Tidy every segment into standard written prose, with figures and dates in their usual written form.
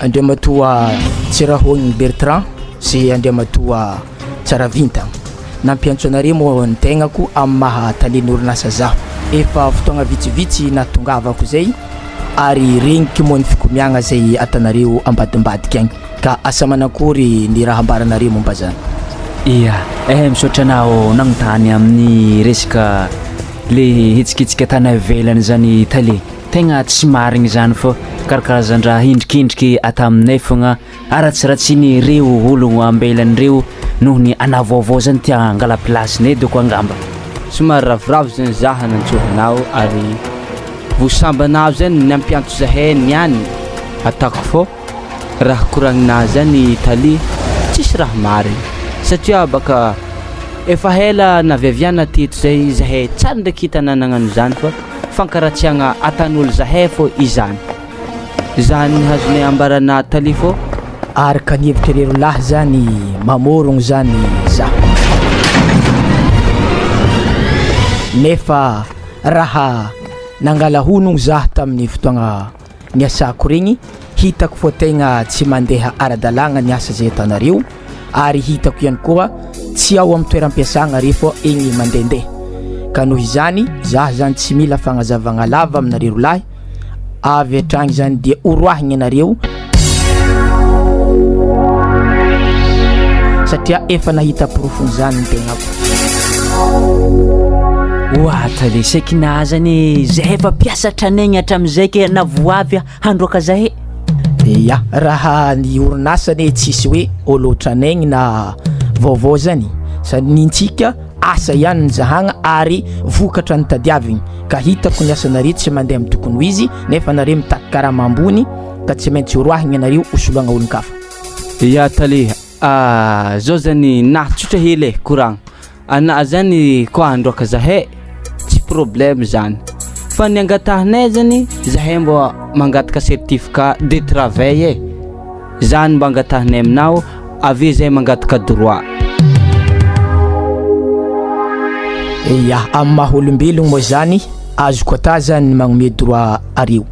Andriamatoa Tsirahogny Bertrand sy Andriamatoa Tsaravintagna. Nampiantso anareo moa ny tegnako amin'ny maha talen'ny orinasa zaho. Efa fotoagna vitsivitsy nahatongavako izay ary regniko moa ny fikomiagna izay atanareo ambadimbadika agny. Ka asa manankory ny raha ambaranareo momba zany? Ia, eh misaotra anao nagnontany amin'ny resaka le hetsiketsika tany ivelany zany tale. Tegna tsy marigny zany fô karakarazan-draha hendrikendriky ataminay fogna aratsiratsian'ireo ologno ambelany reo noho ny anah vaovao zany tia hangala place-nay dôko angamba. Somary ravoravo zany zaha nantsovinao ary vo sambanao zany nampiantso zahay niany ataoko fô Raha koragninah zany Italie tsisy raha marigny satria baka efa hela naviaviana teto zay zahay tsary ndraiky hitana nagnano zany fa fankaratsiagna atan'olo zahay fô izany, zany azonay ambara Natalie fô. Araka ny hevitrareo lahy zany mamorogno zany zaho nefa raha nangala honogno zah tamin'ny fotoagna niasako regny hitako fô tegna tsy mandeha ara-dalàgna ny asa zay ataonareo ary hitako ihany koa tsy ao amin'ny toeram-piasagna re fô egny mandehandeha ka noho izany zah zany tsy mila fagnazavagna lava aminareo lahy avy hatragny zany dia oroahigny anareo satria efa nahita porofon'izany ny tegnako. Oa tale saiky nahaza anie zahay efa mpiasa tranaigny hatramin'izay ke na voavy handroaka zahay. Ya, raha ny orinasa anie tsisy hoe ôlo tranaigny na vaovao zany, sady nintsika asa ihany ny zahagna ary vokatra ny tadiavigny ka hitako ny asanareo tsy mandeha amin'ny tokony ho izy nefa nareo mitaky karama ambony ka tsy maintsy oroahigny anareo hosoloagna olon-kafa. Ya tale, zao zany na tsotra hely e koragna, anah zany koa handroaka zahay tsy problème zany fa ny angatahanay zany zahay mbô mangataka certificat de travail e, zany mba angatahanay aminao avy eo zahay mangataka droit. Ya, amin'ny maha olombelogno moa zany azoko ata zany ny magnome droit areo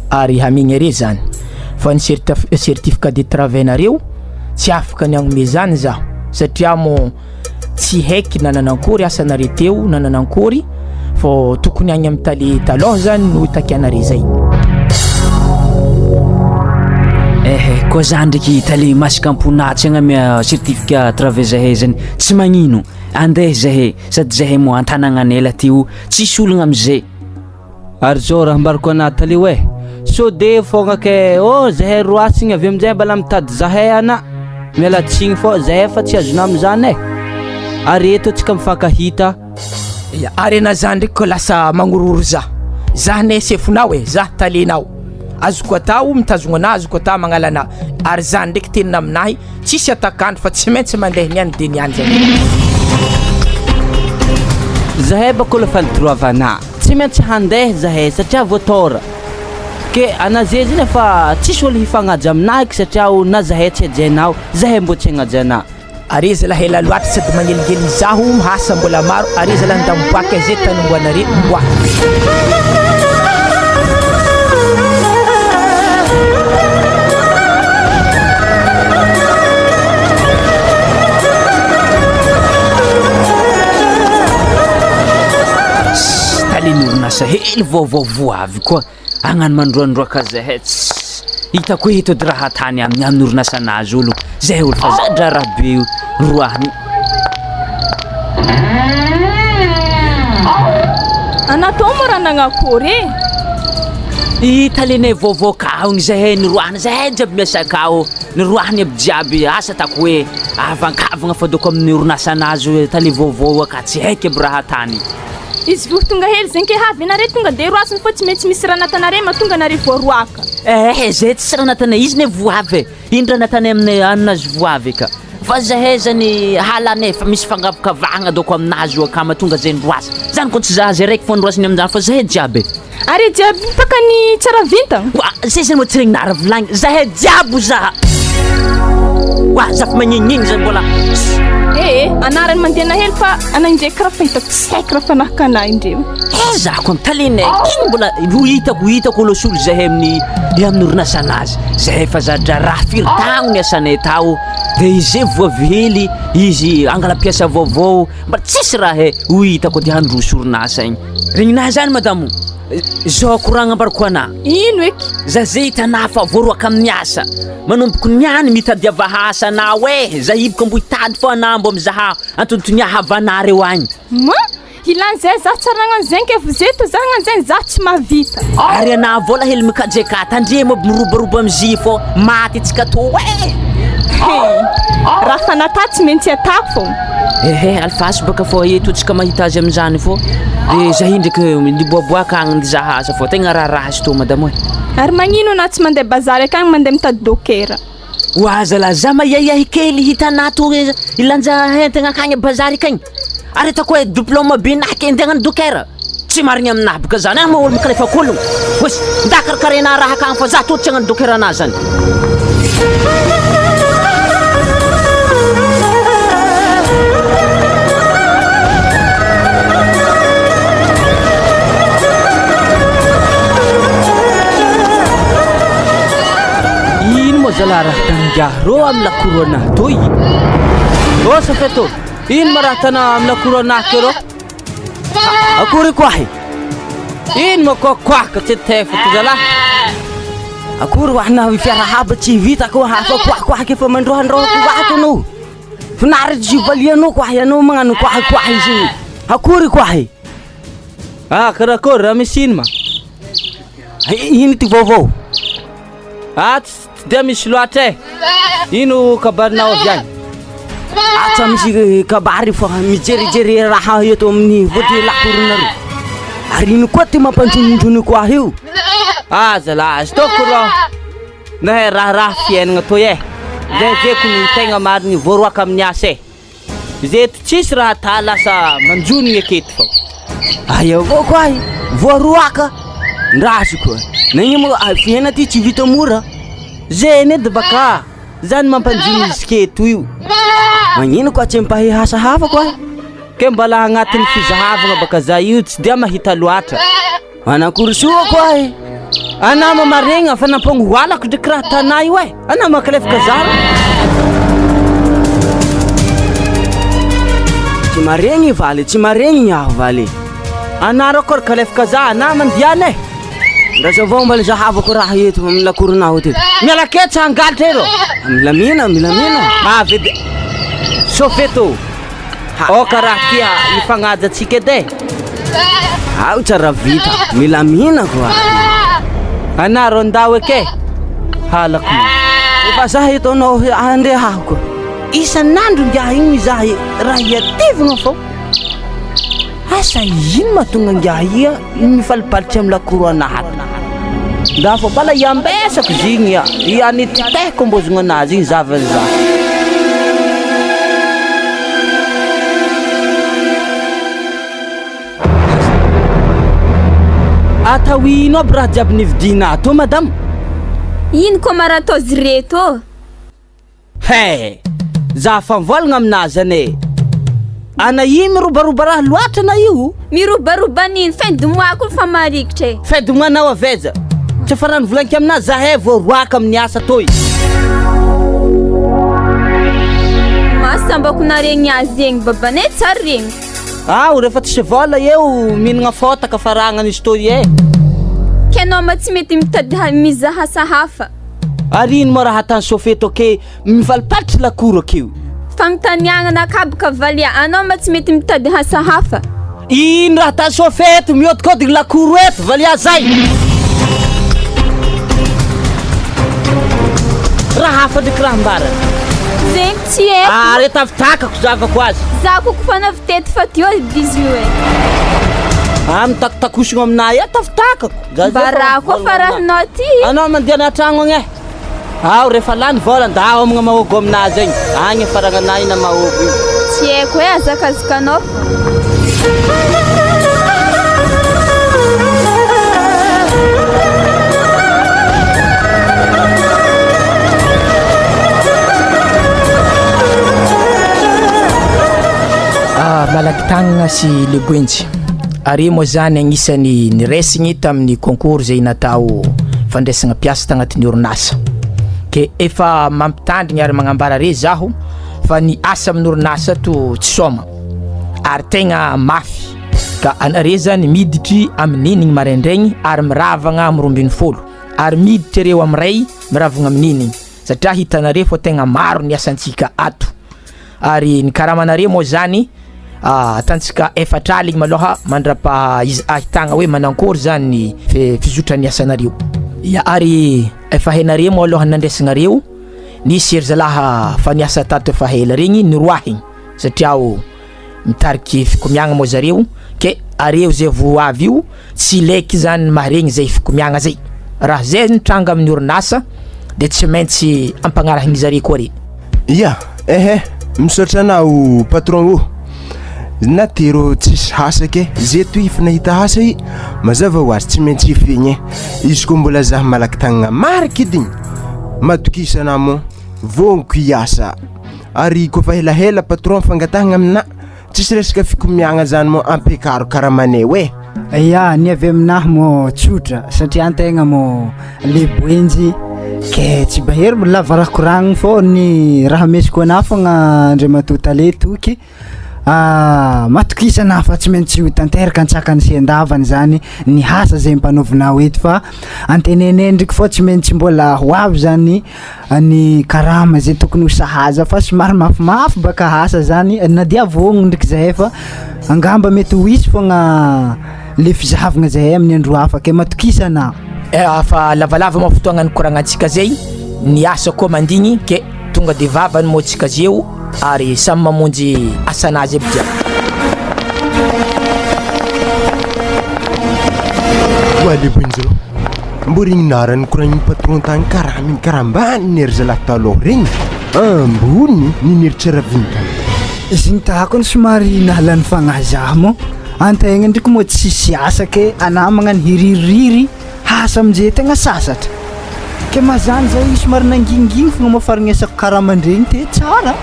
ary hamegny are zany fa ny certificat de travail nareo tsy afaka ny hagnome zany zaho satria mo tsy haiky na nanankory asanare teo na nanankory fô tokony agny amin'ny tale talôha zany no itakianare zay. Ehe, koa za ndraiky tale masaka am-ponà tsy agnamia certificat travail zahay zany tsy magnino, andeha zahay sady zahay moa an-tanàgnanay lahy tsisy olagna amizay. Ary zao raha ambarako anah taleo eh, sao de fogna ke oh zahay roasigny avy aminjay mbala mitady zahay ana, miala tsigny fô zahay fa tsy azonah amizany eh, ary eto antsika mifankahita. Ya, ary anah zah ndraiky koa lasa magnorohoro zah, zah ne sefonao e, zah talenao, azoko atao mitazogno anah, azoko atao magnala anah, ary zah ndraiky tenina aminahy Tsisy atak'andro fa tsy maintsy mandeha niany de niany zay. Zahay bako olo fa nitoroavana tsy maintsy handeha zahay satria voatora ke ana zay zany efa tsisy olo hifagnaja aminahy satria o na zahay tsy hajainao zahay mbô tsy hagnaja anà. Are zalahy ela loatra sady manelingeligny zaho asa mbola maro are zalahy nda miboaka zay tany omboanare miboaka. Talen'ny orinasa hely vaovao voavy koa agnano mandroandroaka zahay tss hitako hoe eto edy raha tany amin'ny amin'ny orinasanazy olo zay olo fa za-draharaha be roahiny. Anà tô moa raha nagnakory e? I talenay vaovao kao igny zahay niroahana zahay jiaby miasa akao niroahany aby jiaby asa ataoko hoe avankavagna fa dôko amin'ny orinasanazy tale vaovao aka tsy haiko aby raha tany. Izy voa tonga hely zegny ke havy anare tonga de roasiny fô tsy maintsy misy raha natanare mahatonga anare voaroaka. Eh zay tsisy raha natanay izy ne voavy e, ino raha natanay aminay aminazy voavy ka. Fa zahay zany halanay fa misy fangavokavahagna dôko aminazy io akama tonga zay ndroasa. Zany koa tsy za zay raiky fô ndroasiny aminjany fa zahay jiaby e. Are jiaby mpaka ny tsara vintagna. Oa zay zany mbô tsy regninara volagny zahay jiaby ho za. Oa za fa magnengnegny zany mbôla. Ee, anarany mandeha hely fa ana indray karaha fahitako tsy haiko raha fanahaka anah indreo. Ezahako amin'ny talenay iny mbola ho hitako ho hitako olo solo zahay amin'ny amin'ny orinasanazy. Zahay efa za-draharaha firy tagno ny asanay tao de izy zay voavy hely izy angala mpiasa vaovao mba tsisy raha e ho hitako de handroso orinasa igny. Regninahy zany madamo, zao koragna ambarako anah. Ino eky? Za zay hitanah fa voaroaka amin'ny asa. Manomboko niany mitadiava asa anao eh! Za hiboka mbo hitady fô anah mbo mizaha antontonia havanareo agny. Ma! Ilany zay za tsara nagnano zegny ke vozeto za hagnano zegny za tsy mahavita. Ary anah vôla hely mikajeka tandremo aby mirobaroba am zy fô maty tsika tô eh! Hey! Raha fa natà tsy maintsy atà fô. Ehe alifaso baka fô eto tsika mahita azy amizany fô de zahay ndraiky miboaboaka agny mizaha asa fô tegna raharaha izy tô madamo eh. Ary magnino anah tsy mandeha bazary akagny mandeha mitady dokera. Oa zalahy za mahiahiahy kely hitanah tô ilanja entagna akagny bazary akagny ary ataoko hoe diplôme be nah ke ndeha hagnano dokera tsy marigny aminah boka zany ah maha olo mikalefaka ologno oes nda karakarainah raha akagny fa za tô tsy hagnano dokera anah zany. Ino moa zalahy raha taningahy rô amin'ny lakoro anahy toy? Ô Safeto, ino ma raha tana amin'ny lakoro anahy toy rô? Akory koahy? Ino ma koa koaka tsy tefa ty zalahy? Akory ho ahy fiarahaba tsy vitako hafa koakoaky efa mandrohandroha koaky anao. Finaritra sy valianao koahy anao magnano koahy koahy izy. Akory koahy? Ah, karakory raha misy ino ma? Ino ty vaovao? Ah, tsy dia misy loatra e. Ino kabarinao avy any? Ah, tsy misy eh, kabary fa mijerijery raha eto amin'ny vody lakoronareo. Ary ino koa ty mampanjononjonoko ahy io? Ah, zalahy, azo taoko rô. Nahay raharaha fiainagna toy e. Zay zeko ny tegna marigny voaroaka amin'ny asa e. Zay eto tsisy raha ata lasa manjonigny aketo fô. Ay avao koa ahy, voaroaka. Ndraso koa. Nagnino moa ah, fiaina ty tsy vita mora. Zay edy baka, zany mampanjony izy keto io. Magnino koa tsy mipahay asa hafa koa? Ke mbola agnatin'ny fizahavagna baka za io tsy dia mahita loatra. Manakory soa koa e. Anà ma maregna fa nampagnohalako ndraiky raha tanà io e. Anà makalefaka zara. Tsy maregny valy, tsy maregny aho valy. Anà rô koa ry kalefaka za, anà mandiana e. Ndraso avao mbola zahavako raha eto amin'ny lakoronao aty. Miala keo tsy hangalatra e rô. Milamina, milamina. Avy edy. Sofeto. Aoka raha tia hifagnaja antsika edy e. Ao tsara vita, milamina koa. Anà rô ndao eky e. Halako. Efa za eto anao handeha aho koa. Isan'andro ngiahy igny mizaha raha hiativagna fô. Asa ino mahatonga ngiahy ia mifalipalitry amin'ny lakoro anahy ato. Nda fô bala iambesako izy igny ia. Ia nititehiko ambozogna anazy igny zavany za. Atao ino aby raha jiaby nividiana ato madama? Ino koa ma raha atao zireto ô? He! Za fa mivolagna aminazy ane. Ana io mirobaroba raha loatra na io? Mirobaroba an'ino? Fin de mois koa fa marikitra e. Fin de mois nao avy aiza? Tsy efa raha nivolaniko aminazy zahay vao roaka amin'ny asa toy. Masambako naregny azy egny babanay tsary regny. Ao rehefa tsisy vola eo mihinagna fotaka fa raha izy toy e. Ke anao ma tsy mety mitady mizaha asa hafa. Ary ino moa raha atany sofeto ake mivalipalitry lakoro akeo? Fagnontaniagna anakaboka valia anao ma tsy mety mitady asa hafa. Ino raha atany sofeto mihodikodigny lakoro eto valia zay? Raha hafa ndraiky raha ambarany. Zegny tsy haiko. Ary tafitakako zavako azy. Za koa kofa navy teto fa teo izy io e. Ah mitakotakosogno aminahy e tafitakako. Mba raha koa fa rahinao ty. Anao mandeha anatragno agny e. Ao rehefa lany vola ndao amagna mahogo aminazy agny. Agny faragnanahy na mahogo io. Tsy haiko e azakazakanao. Malatagnana sy Leboenjy. Are moa zany agnisan'ny niresigny tamin'ny concours zay natao fandraisagna mpiasa tagnatin'ny orinasa. Ke efa mampitandrigny ary magnambara re zaho fa ny asa amin'ny orinasa to tsy sôma ary tegna mafy ka anare zany miditry amin'ny enigny maraindraigny ary miravagna amin'ny 12 ary miditry areo amin'ny ray miravagna amin'ny enigny satria hitanareo fa tegna maro ny asantsika ato. Ary ny karamanareo moa zany atantsika 40 maloha mandrapaha izy ahitagna hoe manankory zany ny fizotran'ny asanareo. Ya ary efa hainareo moa aloha nandresinareo nisy ry zalaha fa niasa tato efa ela regny niroahigny satria o mitariky fikomiagna moa zareo ke areo zay vo avy io tsy ilaiky zany maharegny zay fikomiagna zay. Raha zay nitranga amin'ny orinasa de tsy maintsy ampagnarahigny zare koa re. Ya, ehe, misaotra anao patron ô. Na ty rô tsisy asa ke, ze toy efa nahita asa i, mazava ho azy tsy maintsy hifegny e. Izy koa mbola zah malaky tagnana mariky edy igny, matokisa anah moa, vognoko hiasa. Ary kôfa helahela patron fangatahagna aminah, Tsisy resaka fikomiagna zany moa ampiakaro karamaneo e. Ya, ny avy aminahy moa tsotra satria antegna moa le boenjy ke tsy bahery lava raha koragniny fô ny raha amesiko anahy fogna Andriamatoa Tale toky matokisa anah fa tsy maintsy ho tanteraka antsakany sy andavany zany ny asa zay ampanaovinao eto fa antenenay ndriky fô tsy maintsy mbola ho avy zany ny karama zay tokony ho sahaza fa somary mafimafy baka asa zany na dia vognona ndraiky zahay fa angamba mety ho hisy fogna le fizahavagna zahay amin'ny andro hafa ke matokisa anah. Eh, fa lavalava moa fotoagna nikoragnantsika zay, ny asa koa mandigny ke tonga de vavany moa tsika zeo ary samy mamonjy asanazy aby jiaby. Oa le Benjolo. Mbô regny nara nikoragnin'ny patron tagny karaha miny karaha ambany ny ry zalahy taloha regny ambony ny nery vintana. Izy igny tahakony somary nahalany fagnahy zah moa antegna ndraiky moa tsisy asa ke anah magnano hiririry asa amizay tegna sasatra ke mazany zay somary nangingigny fogna moa faharegnesako karaha aman-dregny te tsara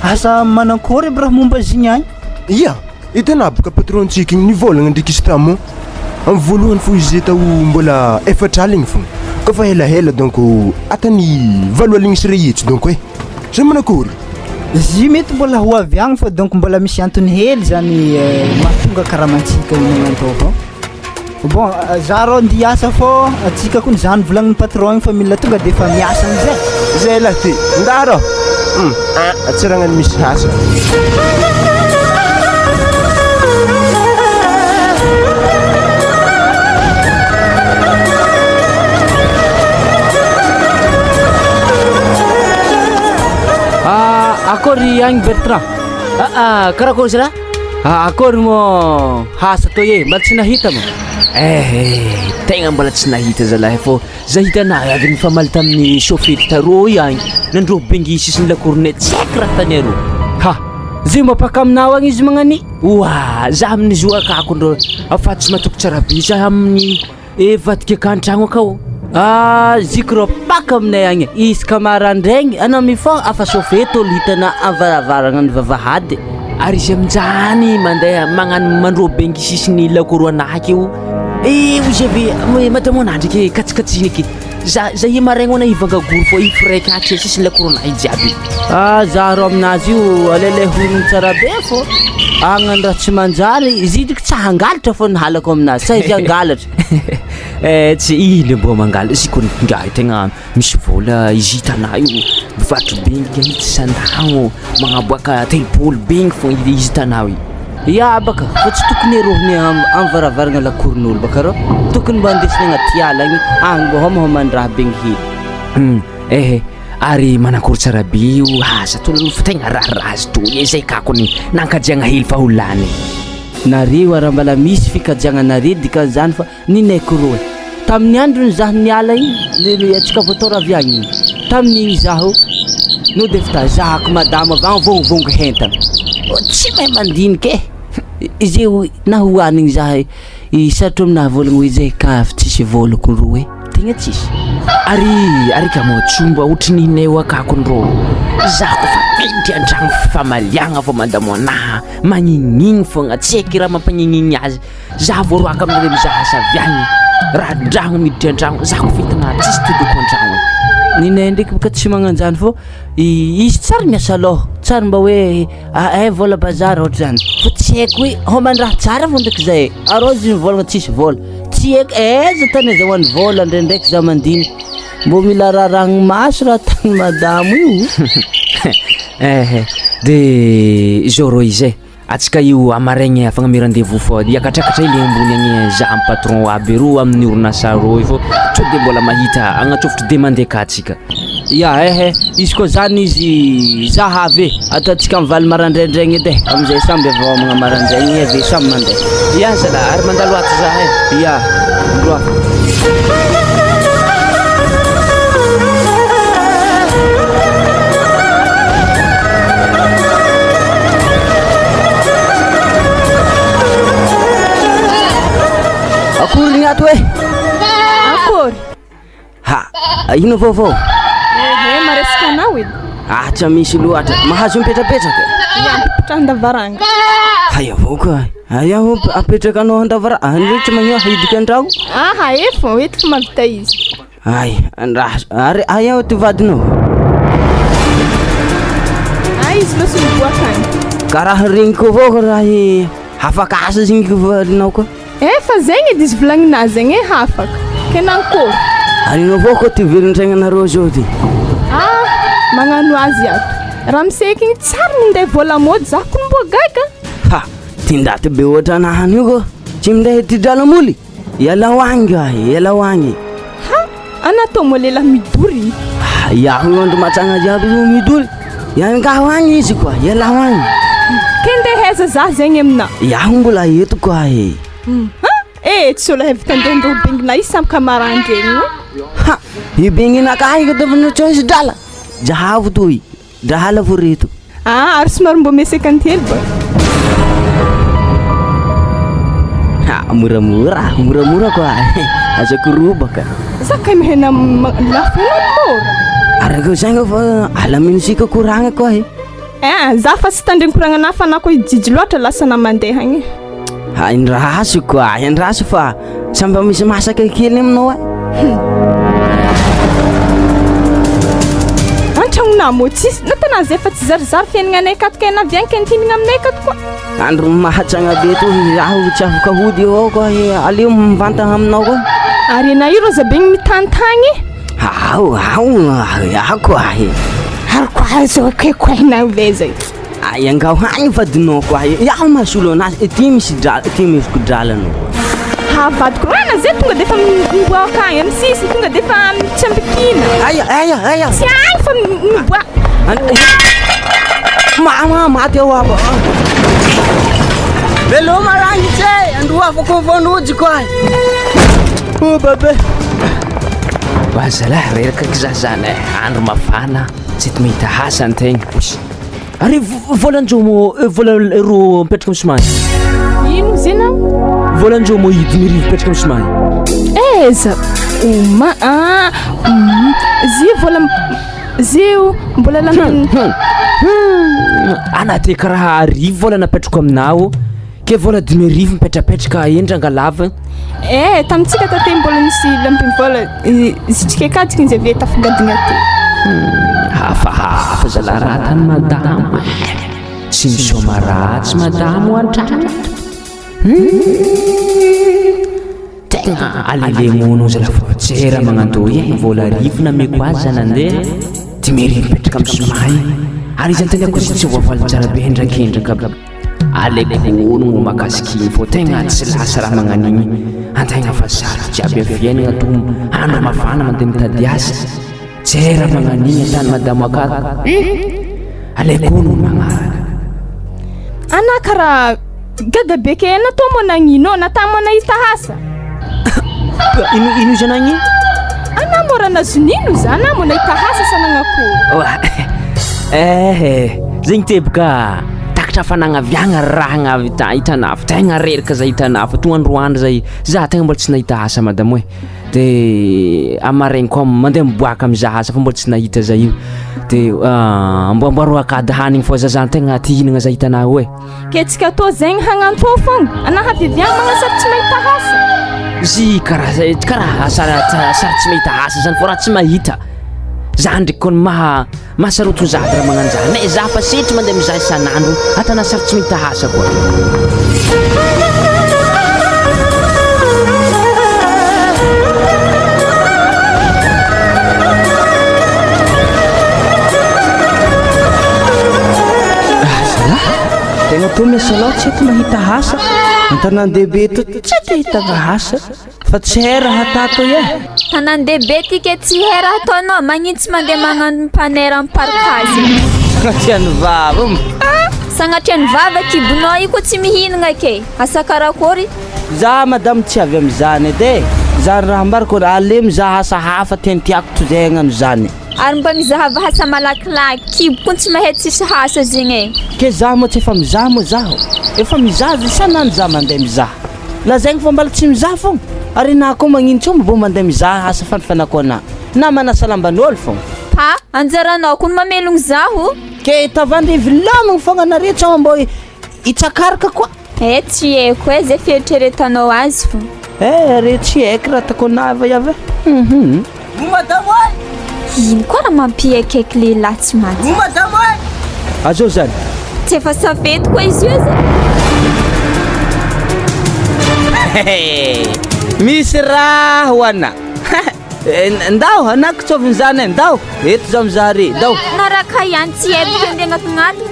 asa manankôry aby raha momba azy igny agny. Ia! Hitanà boka patron-tsika igny nivôlagna ndraiky izy tamo amin'ny voalohany fô izy tao mbola 40 fogna kôfa helahela donc atany 8 aligny sy 100 donc e zay manakôry? Izy io mety mbola ho avy agny fa donc mbola misy antony hely zany mahatonga karamantsika io magnantô fô. Bon za rô ndeha hiasa fô antsika kony zany volagnin'ny patron igny fa mila tonga de efa miasa amizay. Zay lahy ty, ndà rô! Ah, tsy raha hagnano misy asa. Ah, akory agny Bertrand? Ah, ah, karakory zalahy? Ah, akory moa asa toy e, mba tsy nahita moa? Eh, eh, tegna mbola tsy nahita zalahy fô za hitanah avy nifamaly tamin'ny sôfety tarô i agny, nandroa bengy sisin'ny lakoronay tsy haiko raha tany arô. Ha, zay mba paka aminao agny izy magnani? Oa, za amin'izy io akako ndrô fa tsy matoky tsara be za amin'ny E vadika ka antragno akao. Ah ziko rô paka aminay agny e, isaka marandraigny anao mifoha afa sôfety olo hitana am-varavaragna ny vavahady. Ary izy aminjany mandeha magnano mandroa bengy sisin'ny lakoro anahy akeo, eh hoy izy avy madamo anah ndraiky katsikatsiny aky, za za i maraigna hoana hivanga goro fô i frais katry sisin'ny lakoro anahy jiaby. Ah za rô aminazy io alailay honogno tsara be fô agny raha tsy manjary izy io ndraiky tsy hangalatra fô ny halako aminazy sa izy hangalatra. Eh tsy ino mbô mangala izy koa ingahy tegna misy vôla izy hitanà io mivarotro bengy izy isan-dagno magnaboaka 30 bengy fôgna izy hitanao io. Ya baka fa tsy tokony erohiny am am varavaragna lakoron'olo baka rô, tokony mba andesiny agnaty ala agny, agny mbô hômahôman-draha bengy hely. Hum ehe ary manakory tsara be io asa to fa tegna raharaha azy to e zay kakony nankajiagna hely fa ho lany. Nareo ara mbala misy fikajiagna nare dikan'izany fa ninaiko roe tamin'ny androny zaho niala igny le le antsika vao tao avy agny igny tamin'igny zaho no de efa tazahako madama avy agny vongivongy hentana tsy mahay mandinika e izy io na hohanigny zahay i sarotro aminahy vôlagna hoe zay ka avy tsisy vôlako roe. tegna tsisy. Ary ary ka moa tsy mba ohatry ny hinay akakony rô. Za ko fa miditra an-tragno famaliagna vao mandamo anaha, magnignigny fogna, tsy haiko raha mampagnignigny azy. Za voaroaka aminareo mizaha asa avy agny, raha-dragno miditra an-tragno, za ko fentina tsisy todiko an-tragno e. Ninay ndraiky boka tsy magnanjany fô izy tsary miasa lôha, tsary mba hoe ahay vôla bazary ohatra zany, fa tsy haiko hoe homban-draha tsara fô ndraiky zay e, arô izy mivôlagna tsisy vôla, tsy haiko aiza tany azahoany vôla ndraindraiky za mandiniky, mbô mila rarahagny maso raha ataon'i madamo io. Ehe, de zao rô izy e. Atsika io hamaregny fagname rendez-vous fô hiakatrakatra hely ambony agny za am patron aby ro amin'ny orinasa rô io fô sao de mbola mahita agnatsofotry demande ka atsika. Ya ehe, izy koa zany izy za avy e, ataontsika am valo marandraindraigny edy e, amizay samby avy homagna marandraigny igny avy eo samy mandeha. Ya zalah, ary mandalo ato za e. Ya, ndroa. Akory ny ato e? Akory. Ha, ino vaovao? Ehe, maresaka anao edy. Ah, tsy misy loatra. Mahazo mipetrapetraka? Ia, mipetraha an-davaranga. Hay avao ka. Hay aho apetraka anao an-davaranga. Anio tsy magnino hidika an-tragno. Aha, efa, eto fa mahavita izy. Hay, andraso. Ary aia ty vadinao? Ay, izy loso miboaka agny. Karaha regniko avao raha afaka asa zegny vadinao koa. Efa zegny edy izy volagnina zegny e hafaka. Ke nankôry? Ary ino avao koa ty velon-traignanareo zao ty? Ah, magnano azy ato. Ramose eky igny tsary minday vôla môdy za kony mbô gaga. Ha, ty ndaty be ohatranahany io koa tsy minday ty dralamoly. Ialao agny ka, ialao agny. Ha! Ana atao moa lehilahy midory. Ah, iaho io andro matsagna jiaby io midory. Iangaho agny izy koa, ialao agny. Ke ndeha aiza za zegny aminà? Iaho mbola eto koa e. Ha! Eh, tsy olo hevitra andeha andeha ho bengina isam-ka maraindregny. Ha! I bengina ka ahy ka tokony tsy hisy drala. Jahavo toy. Drahala vo reto. Ah, ary somary mbô meseka ny hely ba. Ha, moramora, moramora koa. Aza korobaka. Za kay mihena lafo hena mora. Araka zagny fa alaminosika koragna koa e. Eh, za fa tsy tandregny koragnana fa na koa hijijy loatra lasa na mandeha agny. Andraso koa, andraso fa Sa mba misy masaka kely aminao e? Antragnonà moa tsisy, na tanà zay fa tsy zarizary fiaignanay akato kay na viany kay nihinagna aminay akato koa. Andro mahatsagna be to zaho tsy afaka hody eo koa aleo mivantagna aminao koa. Ary enà io roza be mitantagny e. Ao ao aho koa e. Ary koa zao kay koa enà ve zay. Ay angao hagny vadinao koa iaho mahasolo anazy ity misy drala ity misy kodralana Ha vadiko rana zay tonga defa miboaka agny amin'ny sisiny tonga defa mitsambikina Aya aya aya tsy agny fa miboaka Mama maty aho aba Veloma rangitse androafako vonojy koa Oh babe Bazalahy reraka kizazana eh, andro mafana tsy ety mahita asa antegna. Ary volan-jomo vola ro mipetraka amin'ny somany. Ino zina? Volan-jomo hidiny rivo mipetraka amin'ny somany. Aiza? Oma ah zy vola zy mbola lany. Ana te karaha arivo vola napetrako aminao. Ke vola 5000 mipetrapetraka endrangà lava. Eh, tamintsika taty mbola nisy lampin'ny vola zitrika akatsika izy avy tafingadina aty. Hafahafa zalahy raha tany madamo. Tsy misoma ratsy madamo an-trano. Tegna alelemono zalahy fa tsy raha magnanto e. Vola arivo nameko azy za nandeha. 5000 mipetraka amin'ny somay. Ary izy antenako izy tsy voavaly tsara be hendrakendraka. Aleko honogno mahakasiky igny fô tegna tsy lasa raha magnan'igny antegna fa sarotry jiaby amin'ny fiaignana to andro mafana mandeha mitady asa tsy hay raha magnan'igny atany madamo akato aleko honogno magnaraka. Anah karaha gaga be ke natao moa nagnino natao moa nahita asa. Ino ino izy anagnino? Anah moa raha nahazo nino za anah moa nahita asa sa nagnakory. Oa eh zegny teboka. Niakatra fa nagnaviagna raha gnavy ta hitanà fa tegna reraka za hitanà fa to androandro zay za tegna mbola tsy nahita asa madamo e, de amaraigny koa mandeha miboaka mizaha asa fa mbola tsy nahita za io, de amboamboaro akady hanigny fô za zany tegna te hihinagna za hitanà io e. Ke tsika tô zegny hagnano tô fogna, anah avy avy agny magnano sary tsy mahita asa. Zy karaha karaha sary sary tsy mahita asa zany fô raha tsy mahita, za ndraiky kony maha Mahasarotiny za raha magnano zany eh, za fa setry mandeha mizaha isan'andro atana sary tsy mahita asa koa. Tegna tô miasa loatra eto mahita asa, an-tanàn-dehibe eto tsy ahitana asa. Fa tsy hay raha tato eh. Tanàn-dehibe ty ke tsy hay raha ataonao, magnino tsy mandeha magnano mpanera am parkage igny. Sagnatria ny vava o. Sagnatria ny vava kibonao io koa tsy mihinagna ke, asa karakory. Za madame tsy avy amizany edy e, zany raha ambarako aleo mizaha asa hafa tiantiako toy zay hagnano zany. Ary mba mizahava asa malakilaky, kibo koa tsy mahay tsisy asa zegny e. Ke za moa tsy efa mizaha moa zaho, efa mizaha isan'andro za mandeha mizaha. Lazaigny fa mbala tsy mizaha fogna, ary na koa magnino tsao mbô mandeha mizaha asa fanifanako anah, na manasa lamban'ôlo fogna. Pa, anjaranao koa ny mamelogno zaho. Ke tavandry vilomigny fogna nareo tsao mbô hitsakaraka koa. Eh tsy haiko eh, zay fieritreretanao azy fô. Eh are tsy haiko raha ataoko anah vaiavy eh, hum. O madamo eh! Ino koa raha mampihaikaiky lehilahy tsy maty. O madamo eh! Azao zany. Tsy efa safety koa izy io zay. Misy raha ho ana. Ndao anako tsoviny zany e, ndao. Eto za mizaha re, ndao. Naraka ihany tsy haiko andeha agnatin'atiny.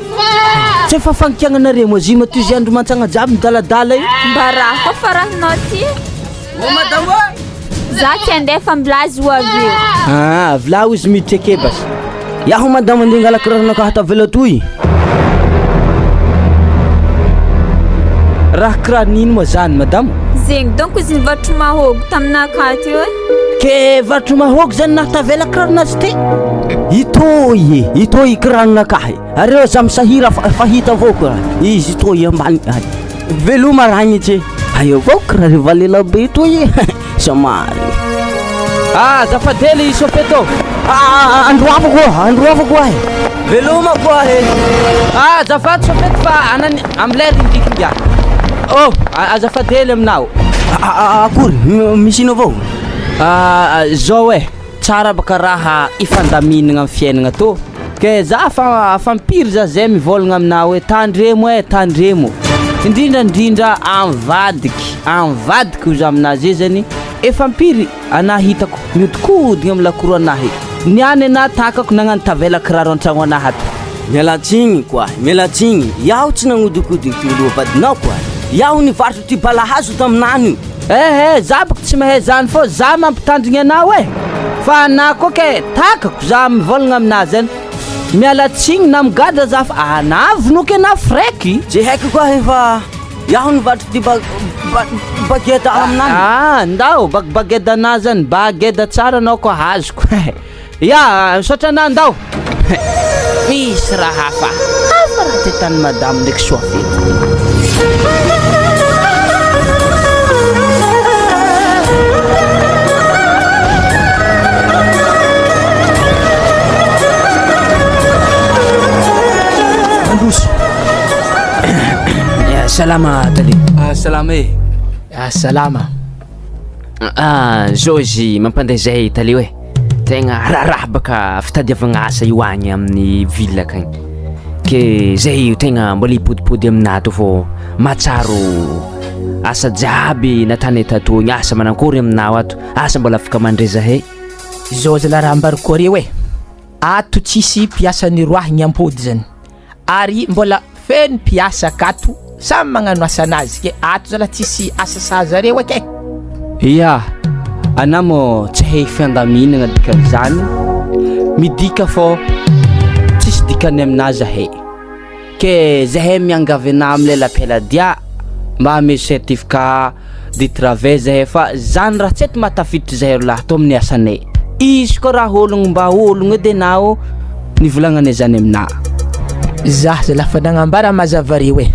Tsy efa fankiagnanareo moa zima toy izay andro mantsagna jiaby midaladala io. Mba raha koa fa rahinao ty. O madamo eh! Za tsy andeha fa milaza ho avy eo. Ah, avilao izy miditra ake basy. Iaho madama andeha hangala kiraronakahy tavela toy. Raha kiraron'ino moa zany madama? Zegny donc izy nivarotro mahôgo taminakahy teo e. Ke varotro mahôgo zany naha tavela kiraronazy ty? Itoy e, itoy kiraronakahy. Areo aza misahira fa fa hita avao ka izy itoy ambany ay. Veloma ragnitse. Hay avao kiraro valela be toy e. Samary. Ah, azafady hely Sofeto. Ah, androavako oa, androavako oa e. Veloma koa e. Ah, azafady Sofeto fa anany amilay rindriky ingahy. Oh, azafady hely aminao. Akory, misy ino avao? Ah, zao e. Tsara baka raha ifandaminagna am fiainagna tô, ke za fa fa impiry za zay mivôlagna aminà hoe tandremo e, tandremo, indrindra indrindra am vadiky, am vadiky hoy za aminà zay zany, efa impiry anà hitako miodikodigna am lakoro anahy, niany anà takako nagnano tavela kiraro an-tragno anah ato. Miala tsigny koahy, miala tsigny, iaho tsy nagnodikodigny ty oloha vadinao koahy, iaho nivarotry ty balahazo taminany io. Eh eh, za boko tsy mahay zany fô za mampitandrigny anao eh! Fa anah koa kay takako za mivôlagna aminah zany, miala tsigny na migadra za fa anah vonoky anah freky. Tsy haiko koahy fa iaho nivarotry ty ba ba bageda aminany. Ah, ndao bag bageda anah zany, bageda tsara anao koa azoko. Ya, misaotra anah ndao. Misy raha hafa hafa raha ty tany madamo ndraiky soafety ty. Mandroso. Salama tale. Ah, salama e. Ah, salama. Ah, zao izy mampandeha zay tale e. Tegna raharaha baka fitadiavagna asa io agny amin'ny ville akagny. Ke zay io tegna mbola hipodipody aminah tô fô mahatsiaro asa jiaby nataonay tato igny, asa manakôry aminao ato, asa mbola afaka mandray zahay. Zao zalahy raha ambarako areo e, ato tsisy mpiasa niroahigny ampody zany. Ary mbola feno mpiasa akato samy magnano asanazy ke ato zala tsisy asa sahaza areo eky e. Ya, anah mô tsy hay fiandaminagna dikan'izany, midika fô tsisy dikany aminah zahay, ke zahay miangavy anah amle lapela dia mba ameo certificat de travail zahay fa zany raha tsy ety mahatafiditry zahay rolahy tô amin'ny asanay, izy koa raha ologno mba ologno edy enao. Nivolagnane zany aminà. Zah zalahy fa nagnambara mazava reo e.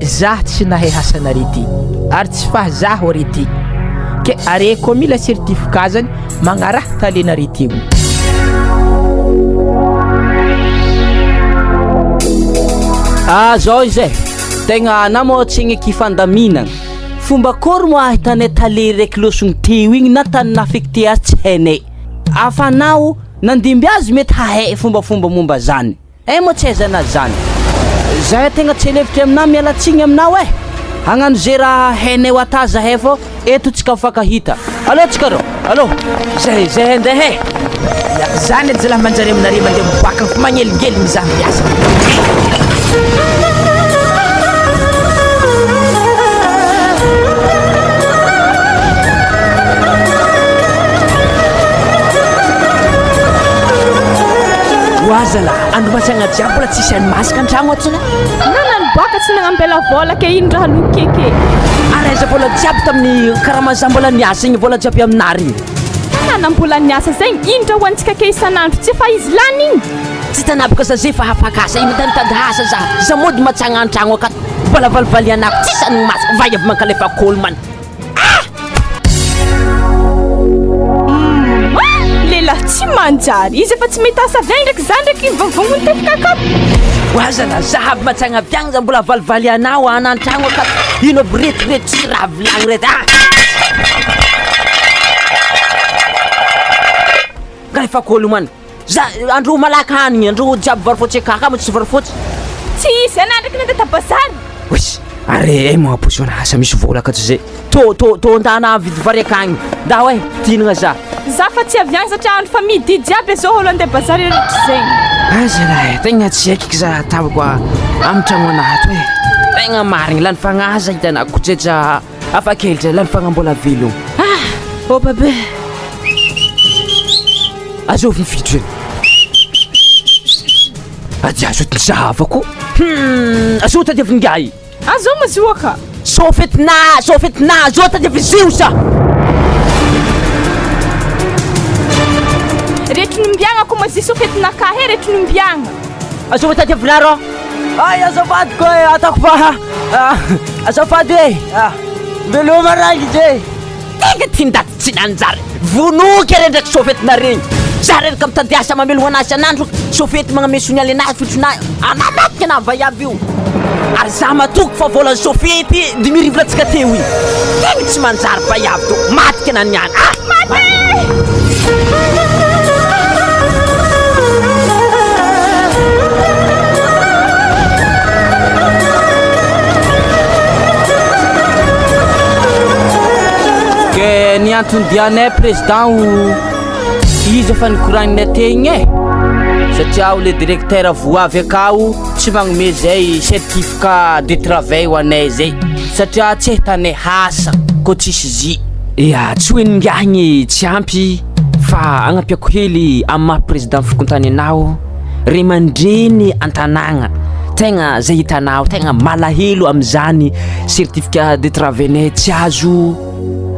Zah tsy nahay asanare ty ary tsy faha zaho are ty. Ke are koa mila certificat zany magnaraha talenare ty o. Ah zao izy e, tegna anah moa tsy agneky fandaminagna, fomba akory moa ahitanay tale raiky lôsogno teo igny na tany naha-affecté azy tsy hainay, afanao nandimby azy mety hahay fombafomba momba zany. Eh moa tsy aizana zany. Zahay tegna tsy lefitry aminao miala tsigny aminao eh. Hagnano ze raha hainay ho ata zahay fô eto tsika mifankahita. Allo tsika rô, allo. Zay zay handeha eh. Ya, zany edy zalahy manjary aminareo mandeha miboaka fa magnelingeligny za miasa. Oa zalahy, andro matsagna jiaby mbola tsisy any masaka antragno ato zalahy. Na niboaka tsy nagnambela vola ke ino raha loky ke. Ary aiza vola jiaby tamin'ny karama za mbola niasa igny vola jiaby aminah regny. Tanana mbola niasa zegny ino raha hoantsika ke isan'andro tsy efa izy lany igny. Tsy tanabaka za zay fa afaka asa igny mitady asa za. Za mody matsagna antragno akato mbola valivalianako tsisy any masaka vay avy mankalefa kôly man. Ah! Lehilahy tsy manjary, izy efa tsy mety asa avy agny ndraiky za ndraiky vavongo tefika akato. Oazana, za avy matsagna avy agny za mbola valivaly anao ana antragno akato. Ino aby reto reto tsy raha vilagny reto ah! Ka efa kôly man. Za andro malaky hanigny, andro jiaby vary fotsy akaka mo tsy vary fotsy. Tsy hisy anah ndraiky nandeha ta bazary. Wesh, are eh magnaposiona asa misy vola ka tsy zay. To to to ndana mividy vary akagny. Ndao eh, tinagna za. Za fa tsy avy agny satria andro fa midi jiaby zao olo andeha bazary rehetra zegny. Aza lahy, tegna tsy haiko za atavako amy tragno anah ato eh. Tegna marigny, lany fagnahy za hitanah kojeja Hafa kely zay lany fagnambola velogno. Ah! Oh bebe! Azovy ny fidro eny. Adia azo ty zahavako. Hmm, azo tadiavy ngahy. Azo mazoaka. Sofetina, sofetina, azo tadiavy ziosa. Retro nombiagna ko mazi sofetina ka he retro nombiagna. Azo tadiavy raro. Ay azafady ko e, ataoko fa azafady e. Veloma rangitra e. Tegna ty ndaty tsy nanjary. Vonoky are ndraiky sofetina regny. Za reraka mitady asa mamelogno anahy isan'andro, sofety magname sonialy anahy fitrona anahy maty anahy vaiavy io. Ary za matoky fa volan'ny sofety 5000 latsaka teo igny. Tegna tsy manjary vaiavy to, maty anahy niany. Ah! Maty! Ke ny antony dianay président o izy efa nikoragninay teo igny e satria o le directeur voa avy akao tsy magnome zay certificat de travail ho anay zay satria tsy ahitanay asa ko tsisy zy. Ya, tsy hoe ningahy gny tsy ampy fa agnampiako hely amin'ny maha président fokontany anao, ray aman-dreny an-tanàgna tegna zay hitanao tegna malahelo amin'izany certificat de travail-nay tsy azo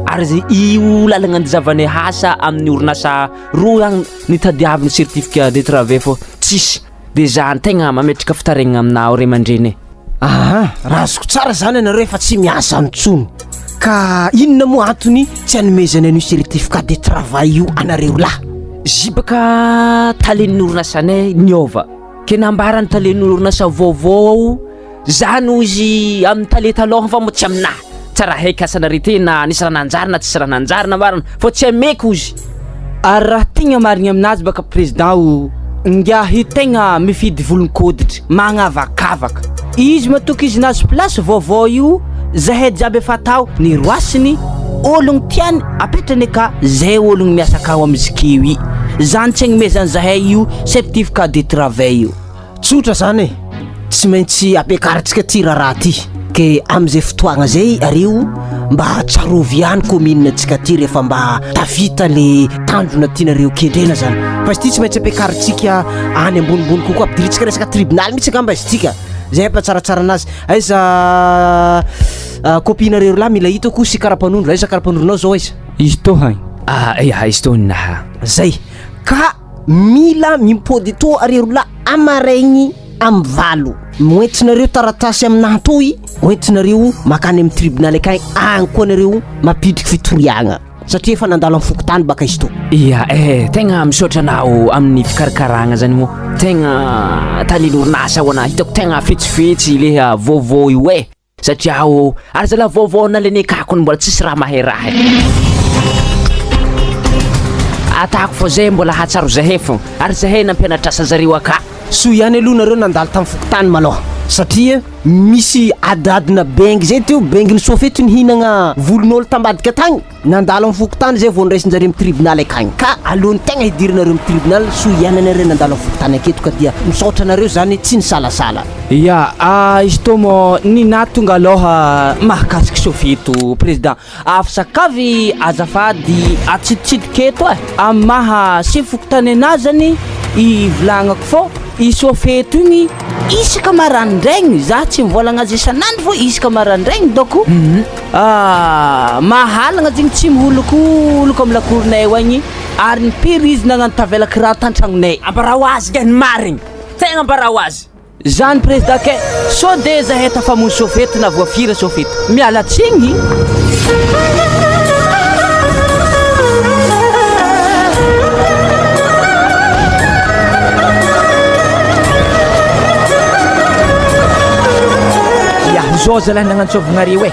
ary zay io lalagna andizavanay asa amin'ny orinasa roa agny nitadiaviny certificat de travail fô tsisy de zany tegna mametraka fitaraigna aminao ray aman-dreny e. Aha, raha azoko tsara zany ianareo efa tsy miasa intsony. Ka inona moa antony tsy anomezana an'io certificat de travail io anareo lahy? Zibaka talen'ny orinasanay niova, ke nambaran'ny talen'ny orinasa vaovao ao zany hoy izy amin'ny tale taloha fa moa tsy aminahy, tsy raha haiko asanareo ty na nisy raha nanjary na tsisy raha nanjary nambarany fa tsy ameko hozy. Ary raha tegna marigny aminazy baka président o ngiahy io tegna mifidy volon-koditry, magnavakavaka. Izy matoky izy nahazo place vaovao io, zahay jiaby efa tao niroasiny, ologno tiany apetrany ka zay ologno miasa akao amizikeo i, zany tsy agnomezany zahay io certificat de travail io. Tsotra zany e, tsy maintsy ampiakarintsika ty raharaha ty, ke amizay fotoagna zay areo mba tsarovy ihany commune tsika ty rehefa mba tafita le tanjona tianareo kendrena zany, fa izy ty tsy maintsy ampiakarintsika any ambonimbony kokoa, ampidirintsika resaka tribunal mihitsy angamba izy ty ka, zay ampatsaratsara anazy, aiza copie nareo roalahy mila hitako sy karapanondro, aiza karapanondronao zao aiza? Izy tô hagny. Ah, ya izy tô ninaha. Zay, ka mila mimpody tô areo roalahy amaraigny. amin'ny valo. Hoentinareo taratasy aminahy toy, hoentinareo makany amin'ny tribonaly akagny, agny koa nareo mampidriky fitoriagna satria efa nandalo amin'ny fokontany baka izy to. Ia eh, tegna misaotra anao amin'ny fikarakaragna zany moa, tegna talen'orinasa ho anah, hitako tegna fetsifetsy leha vaovao io eh. Satria aho ary zalahy vaovao nalain'i akako mbola tsisy raha mahay raha e. Atako fa zay mbola hahatsaro zahay fô ary zahay nampianatra asa zareo aka. Soa ihany aloha nareo nandalo tamin'ny fokontany malôha satria misy adiadina bengy zay teo, bengin'i Sofeto nihinagna volon'ôlo tambadika tagny. Nandalo amin'ny fokontany zay vao noraisin-jareo amin'ny tribonaly akagny ka alohan'ny tegna hidiranareo amin'ny tribunal soa ihany anareo nandalo amin'ny fokontany aketo ka dia misaotra anareo zany tsy nisalasala. Ya, izy tô mô ninà tonga alôha mahakasiky Sofito président afsakavy azafady atsiditsidika eto e, amin'ny maha sefo fokontany anà zany ivolagnako fô i Sofeto igny isaka marandraigny za tsy mivôlagna azy isan'andro fô isaka marandraigny dônko Ah, mahalagna zegny tsy miholokoloko am lakoronay ao agny ary ny pire izy nagnano tavela kiraro tantragnonay. Ambarao azy kay ny marigny, tegna ambarao azy. Zany président kay, sao de zahay tafamono sofeto na voafira sofeto. Miala tsigny. Ya, zao zalahy nagnantsôvagnareo e.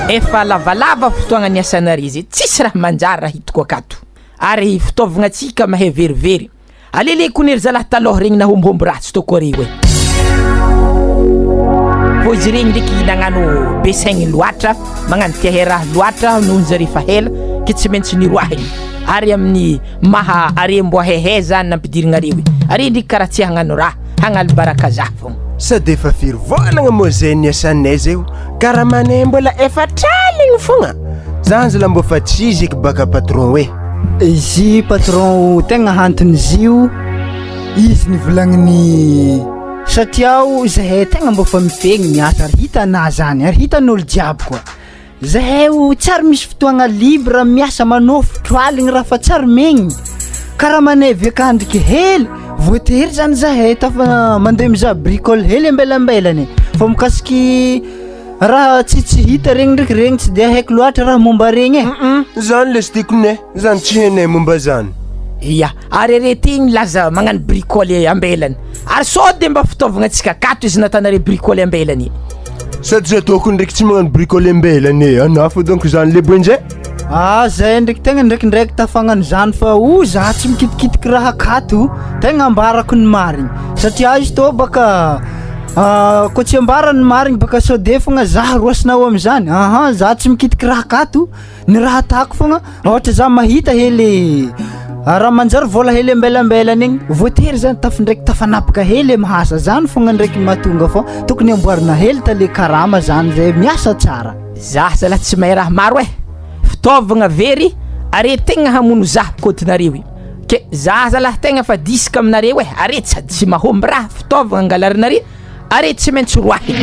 Efa lavalava fotoagna niasanareo zay, tsisy raha manjary raha hitako akato. Ary fitaovagna tsika mahay verivery. Alele kony ry zalahy talôha regny nahombihomby ratsy tô koa reo e. Fô izy regny ndraiky nagnano be saigny loatra, magnano tia hay raha loatra noho zare fa hela ke tsy maintsy niroahigny. Ary amin'ny maha are mbô haihay zany nampidirigna reo e. Are ndraiky karaha tsy hagnano raha, hagnalo baraka zah fogna. Sady efa firy volagna moa zay niasanay zay o, karamanay mbola efatr'aligny fogna, zany zala mbô fa tsy izy eky baka patron e. Izy patron tegna anton'izy io, izy nivolagniny satria o zahay tegna mbô fa mifegny miasa ary hitanà zany ary hitan'olo jiaby koa. Zahay o tsy ary misy fotoagna libre miasa manôfotro aligny raha fa tsy ary megny, karaha manevy akandriky hely, voatery zany zahay tafa mandeha mizaha bricole hely ambelambelany, fa mikasiky raha tsy tsy hita regny ndraiky regny tsy de haiko loatra raha momba regny e. Zany lesy tiako ne, zany tsy hainay momba zany. Ia, ary arety milaza magnano bricole ambelany, ary sao de mba fitaovagna antsika akato izy natanare bricole ambelany. Sady zay ataoko ndraiky tsy magnano bricole ambelany e, anah fô donc zany le boenjay. Ah zay ndraiky tegna ndraikindraiky tafagnano zany fa o za tsy mikitikitiky raha akato, tegna ambarako ny marigny satria izy tô baka kô tsy ambara ny marigny baka sao de fogna za roasinao am'zany, aha za tsy mikitiky raha akato. Ny raha atako fogna ôhatra za mahita hely raha manjary vôla hely ambelambelany igny voatery zany tafindraiky tafanapaka hely amy asa zany fogna ndraiky mahatonga fô tokony amboarina hely tale karama zany zay miasa tsara. Zah zalahy tsy mahay raha maro eh! Fitaovagna very aretegna hamono zah kôtinareo io ke zah zalahy tegna fa disque aminareo eh! Are sady tsy mahomby raha fitaovagna angalarinare Are tsy maintsy roahina.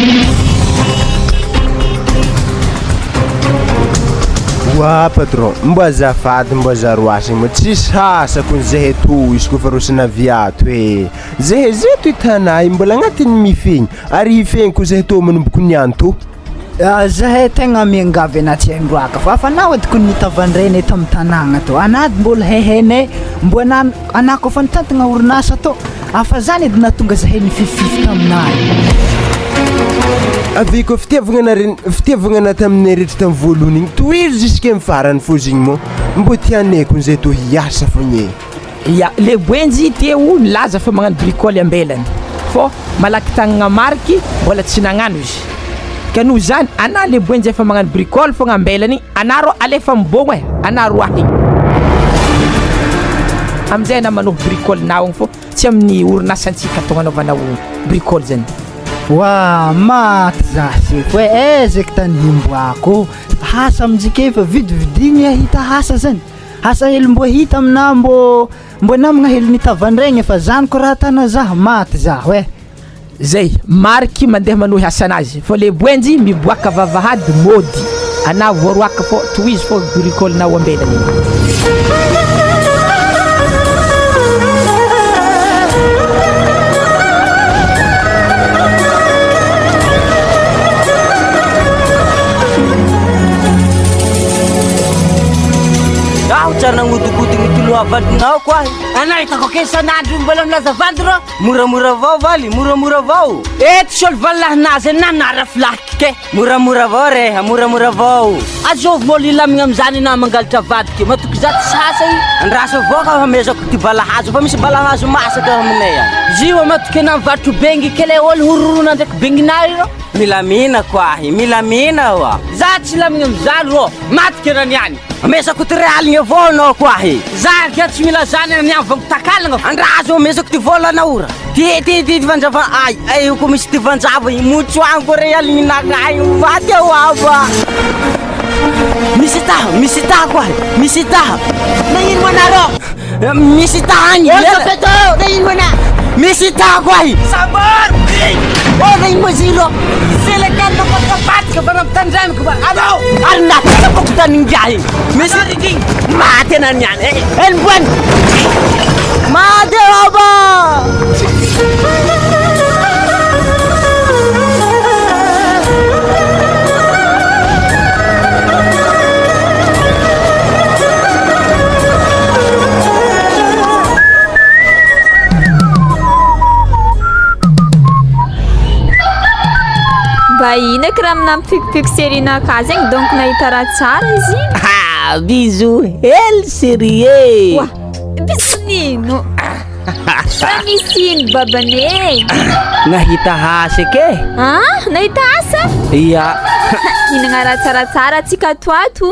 Oa patron, mbo azafady mbo aza roasina moa tsisy asa kony zahay to izy koa fa rosina avy ato e, zahay zay to hitanay mbola agnatin'ny mifegny ary hifegny koa zahay to manomboka niany to. Zahay tegna miangavy anà tsy handroaka fa afa anao edy kony nitavandrainay tamin'ny tanàgna tô, anà edy mbola haihainay mbo anà anà kôfa nitantagna orinasa tô, afa zany edy nahatonga zahay nifififify taminà io. Avy koa fitiavagna nare fitiavagna anà taminay rehetra tamin'ny voalohany igny tohizo jusqu'à amin'ny farany fô zegny moa mbô tianay kony zay tô hiasa fogna e. Ya, le boenjy teo nilaza fa magnano bricole ambelany fô malaky tagnagna mariky mbola tsy nagnano izy ka noho zany ana le boenjy efa magnano bricole fogna ambelany ana rô alefa mibôgno e ana roahigny amizay ana manôhy bricole nao agny fô tsy amin'ny orinasantsika atao agnanaovanao bricole zany. Wa maty za sefo e, aiza eky tany himboako ô, asa amintsika efa vidividigny ahita asa zany. Asa hely mbô hita aminah mbô mbô namagna hely nitavandraigny fa zany ko raha tana zah maty zaho eh. Zay, mariky mandeha manohy asanazy fô le boenjy miboaka vavahady mody anah voaroaka fô tohizo fô bricole nao ambelany igny. Tsara nagnodikodigny ty loha vadinao koahy. Anao hitako ake isan'andro mbola milaza vandy rô. Moramora avao valy, moramora avao. Eto sôly valahinazy nanara filahiky ke. Moramora avao reha, moramora avao. Azovy moa lilamigna amizany na mangalatra vadiko. Matoky za tsy sasa i. Andraso avao ka hamezako ty balahazo fa misy balahazo masaka aminay any. Zio matoky anah mivarotro bengy ke le olo hororona ndraiky benginay rô. Milamina koahy, milamina oa. Za tsy lamigna amizany rô, maty ke raha niany. Amezako ty realigny avao anao koahy. Za ke tsy mila zany raha niany vao mitakalagna. Andraso amezako ty volanao ra. Ty ty ty fanjava ay ay ko misy ty fanjava i motso agny ko realigny nakahy maty aho aba. Misy taha, misy taha koahy, misy taha. Nagnino moa anareo? Misy taha agny. Nagnino moa ana? Misy taha koahy. Sambory! Oh nagnino moa ziro? Selekana mapakapatika fa nampitandremiko fa anao ary natsapako tany ingahy. Misy maty ana niany. Eh, eh, mboany. Maty aba. Mba ino eky raha nampipikipiko série-nakahy zegny donc nahita raha tsara izy igny. Ah, bisous hely chérie e. Oa, bisous nino? Fa misy ino babany e? Nahita asa eky e. Ah, nahita asa? Ia. Hinagna raha tsaratsara antsika ato ato.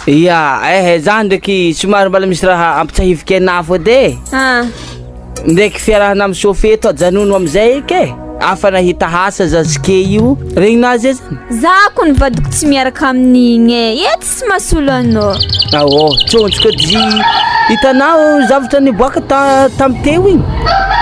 Ia, ehe, za ndraiky somary mbola misy raha ampitsahiviky anah fô edy e. Ah. Ndraiky fiarahana amin'ny Sophie eto ajanony amizay eky e. Afa nahita asa zazike io, regninah zay zany? Za ko ny vadiko tsy miaraka amin'igny e, eto tsy mahasolo anao. Ao, tsontsoko edy hitanao zavatra niboaka ta tamy teo igny.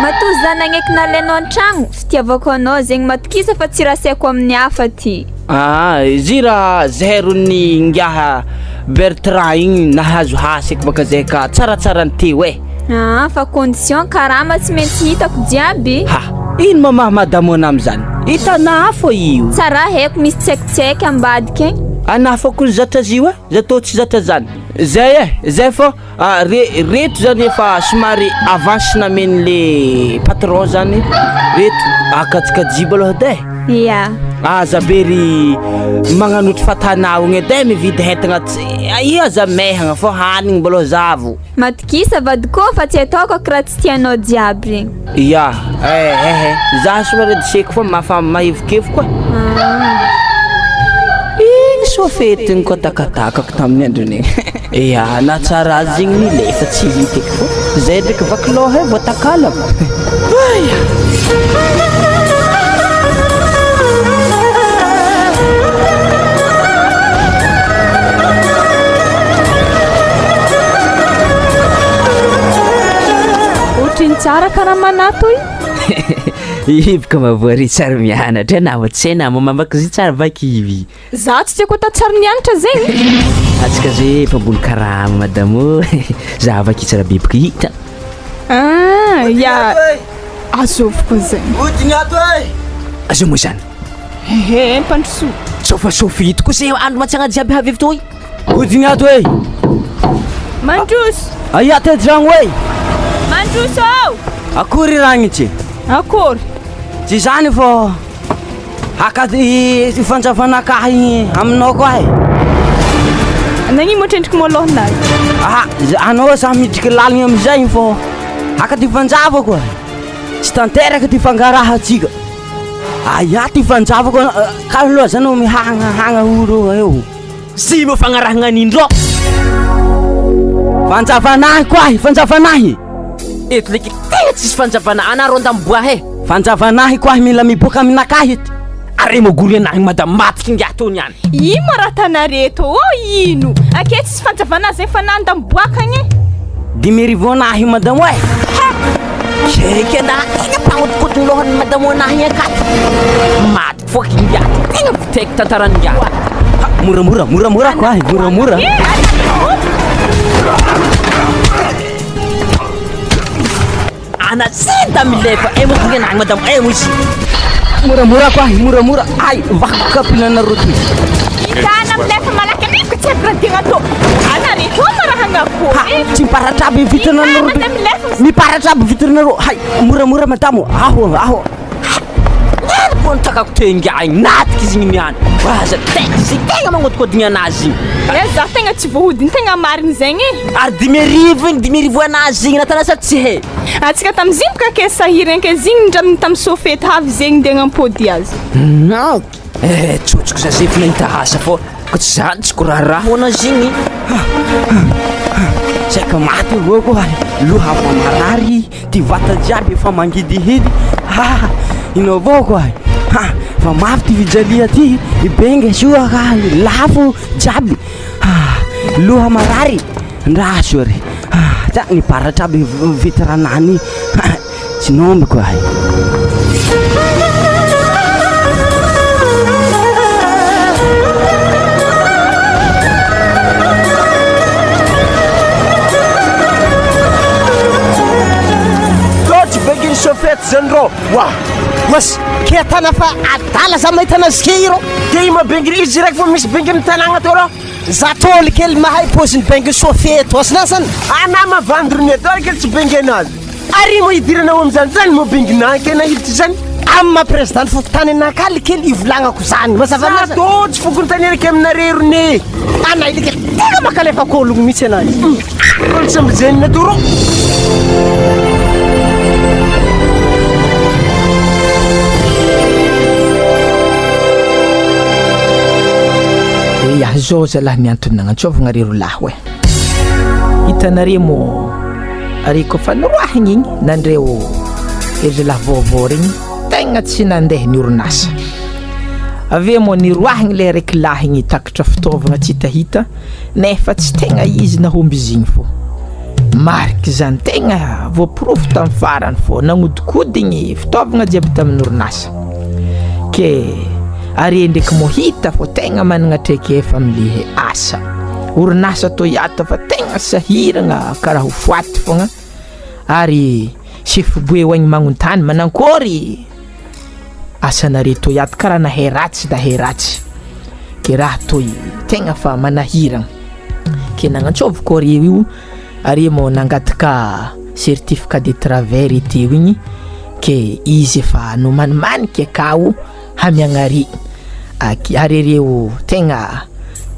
Matoa za nagneky nalainao an-tragno, fitiavako anao zegny, matokisa fa tsy rasaiko amin'ny hafa ty. Aa izy raha zairon'ny ingahy Bertrand igny nahazo hasy eky baka zay ka tsaratsara ny teo e. Aa fa condition karama tsy maintsy hitako jiaby. Ha! Ino ma maha madamo anah amizany? Hitanah fô io. Tsara haiko misy tsaikitsaiky ambadika egny. Anah fô kony zatra azy io e, za tô tsy zatra zany. Zay e, zay fô re reto zany efa somary avance namen'le patron zany reto akajikajibo aloha edy e. Ya. Aza be ry magnanotry fatanao igny edy e mividy entagna tsy io aza mehagna fô hanigny mbola zavo. Matokisa vadiko fa tsy ataoko aky raha tsy tianao jiaby regny. Ya, eh eh za somary adiseko fô mafa mahevokevoko e. Igny sofetigny koa takatakako tamin'ny andron'igny. Ya, nahatsara azy igny nilefa tsy hita eky fô zay ndraiky vaky lôha e voatakalako. Aya! Otriny tsara karaha toy. Hiboka mavoary tsara mianatra na tsy na mamaky zy tsara vaky. Za tsy tiako atao tsara mianatra zegny. Atsika zay efa ambony karama madame ô. Za vaky tsara biboka hita. Ah, ya. Azoviko zegny. Odigny ato e! Azo moa zany. Ehe, mpandrosoa. Sao fa sofito koa se andro matsagna jiaby havy avy toy. Odigny ato e! Mandroso. Aia ty tragno e! Mandroso ao. Akory ragnitry. Akory. Tsy zany fô haka ty fanjavanakahy igny aminao koa e. Nagnino moa trendriky môlôhinazy? Aha, anao za midriky laligny amizay fô haka ty fanjavako e. Tsy tanteraka ty fangarahantsika. Aia ty fanjavako ka aloha zany mihagnahagna olo eo. Sy mo fagnarahagna an'indrô. Fanjavanahy koahy, fanjavanahy. Eto leky tegna tsisy fanjavana anah rô ndamboahy e. Fanjavanahy koahy mila miboaka aminakahy eto. Are mogory anahy madame matiky ingahy tô niany. Ino ma raha tanare tô ô ino? Ake tsisy fanjavana zay fa nanda miboaka agny e. Dimerivoanahy madamo e. Ha! Keky anah tegna mpagnodikodigny lôhan'ny madamo anahy akato. Maty foaky ingahy ty tegna vitaiky tantaran'ingahy. Ha, moramora, moramora koahy, moramora. Ana senda milefa e moa anahy madamo e moa izy. Moramora koahy, moramora. Ay, vakiko kapilanareo toy. Itana milefa malaky aniko tsy haiko raha tiagna atao. Anare tô ma raha. Manakory? Tsy miparatra aby vitrinanareo. Mandeha milefa. Miparatra aby vitrinareo. Hay, moramora madamo. Aho, aho. Nany koa nitakako teo ingahy igny, natiky izy igny niany. Aza tegna izy tegna magnodikodigna anazy igny. Eh, za tegna tsy voahodiny, tegna marigny zegny e. Ary 5000 igny, 5000 anazy igny, natana sa tsy hay. Antsika tamizigny boka ke sahiragna ke zigny ndra tamy sofety avy zegny ndeha hagnampody azy. Non, eh, tsotsoko za zay efa nahita asa fô ko tsy zany tsy ko raharaha ho anazy igny. Saika maty avao koa loha efa marary, ty vata jiaby efa mangidihidy, ha ino avao koa ha fa mafy ty fijalia ty, i benga soa ka lafo jiaby, ha loha marary, ndraso re, ha tsa niparatra aby vitranany, ha tsy nombiko ahy. Tô tsy bengin'ny sofety zany rô. Wa! Wasy, ke tana fa adala za mahita anazy ke io rô. Ke io ma benginy izy raiky fa misy benginy tanagna tô rô. Za tôly kely mahay pôziny bengy sofety wasy na zany. Ana mavandrony eto ary kely tsy bengy anazy. Ary moa idiranao amizany zany moa benginà ke nahiditra zany. Amin'ny maha président fokontany anakahy le kely ivolagnako zany. Mazava Za tô tsy fokontany raiky aminareo rone. Ana ilay kely tena makalefako ologno mihitsy anazy. Olo tsy amizeny tô rô. Ya, zao zalahy ny antony nagnantsôvagna ry rolahy oe. Hitanare moa ary koa fa noroahigny igny nandreo ery zalahy vaovao regny tegna tsy nandeha ny orinasa. Avy eo moa niroahigny le raiky lahy igny takatra fitaovagna tsy hitahita nefa tsy tegna izy nahomby izy igny fô. Mariky zany tegna voaporofo tamin'ny farany fô nagnodikodigny fitaovagna jiaby tamin'ny orinasa. Ke are ndraiky moa hita fô tegna managna traikefa am'le asa. Orinasa toy ato fa tegna sahiragna karaha ho faty foagna ary chef boe agny magnontany manankôry asanare toy ato karaha nahay ratsy nahay ratsy ke raha toy tegna fa manahiragna ke nagnantsôviko are io are moa nangataka certificat de travail re teo igny ke izy efa nomanimaniky akao hamiagna are Aky are reo tegna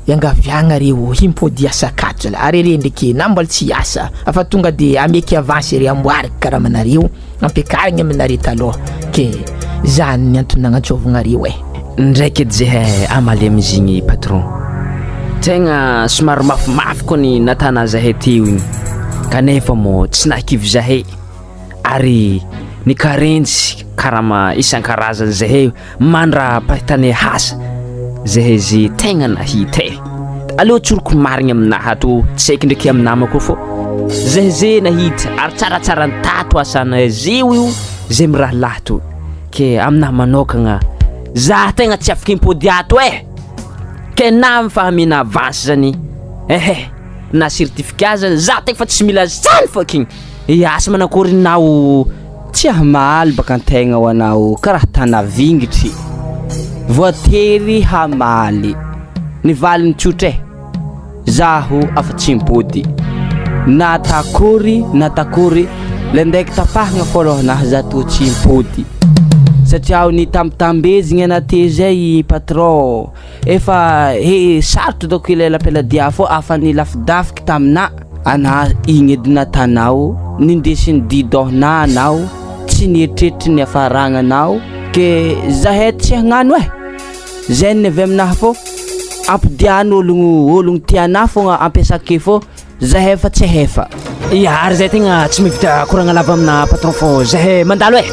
iangaviagna reo himpody hiasa akato zalahy, are re ndraiky na mbola tsy hiasa fa tonga de ameky avance re amboariko karamanareo ampiakarigny aminare taloha ke zany ny antony nagnantsôvagnareo e. Ndraiky edy zahay hamaly amizigny patron, tegna somary mafimafy koa ny natana zahay teo igny kanefa moa tsy nahakivy zahay ary nikarenjy karama isan-karazany zahay Mandra-pahitanay asa zahay ze tegna nahita e. Aleo tsoriko marigny aminahy ato tsy haiko ndraiky amin'ny namako fô zahay ze nahita ary tsaratsara ny tato asanay zeo io zay mirahalahy to ke aminahy manôkagna za tegna tsy afaka impody ato e ke na amin'ny fahamena avance zany ehe na certificat zany za tegna fa tsy mila zany fôkigny e asa manakôry nao Tsy hamaly baka antegna ho anao karaha tana vingitry voatery hamaly ny valiny tsotra e zaho afa tsy mipody na takory na takory le ndraiky tapahagna fô lôhanahy za tô tsy mipody satria aho nitambitambezigny ana teo zay patron efa he sarotro dônko ilay lapeladia fô afa nilafidafiky taminà Anà igny edy natanao, nindesin'ny didônà anao, tsy nieritreritry ny hafaràgnanao, ke zahay tsy hagnano e! Zay ny avy aminahy fô ampodiano ologno ologno tianà fogna ampiasako fô zahay fa tsy hefa. Ia, ary zahay tegna tsy mivita koragna lava amina patron fô zahay mandalo e!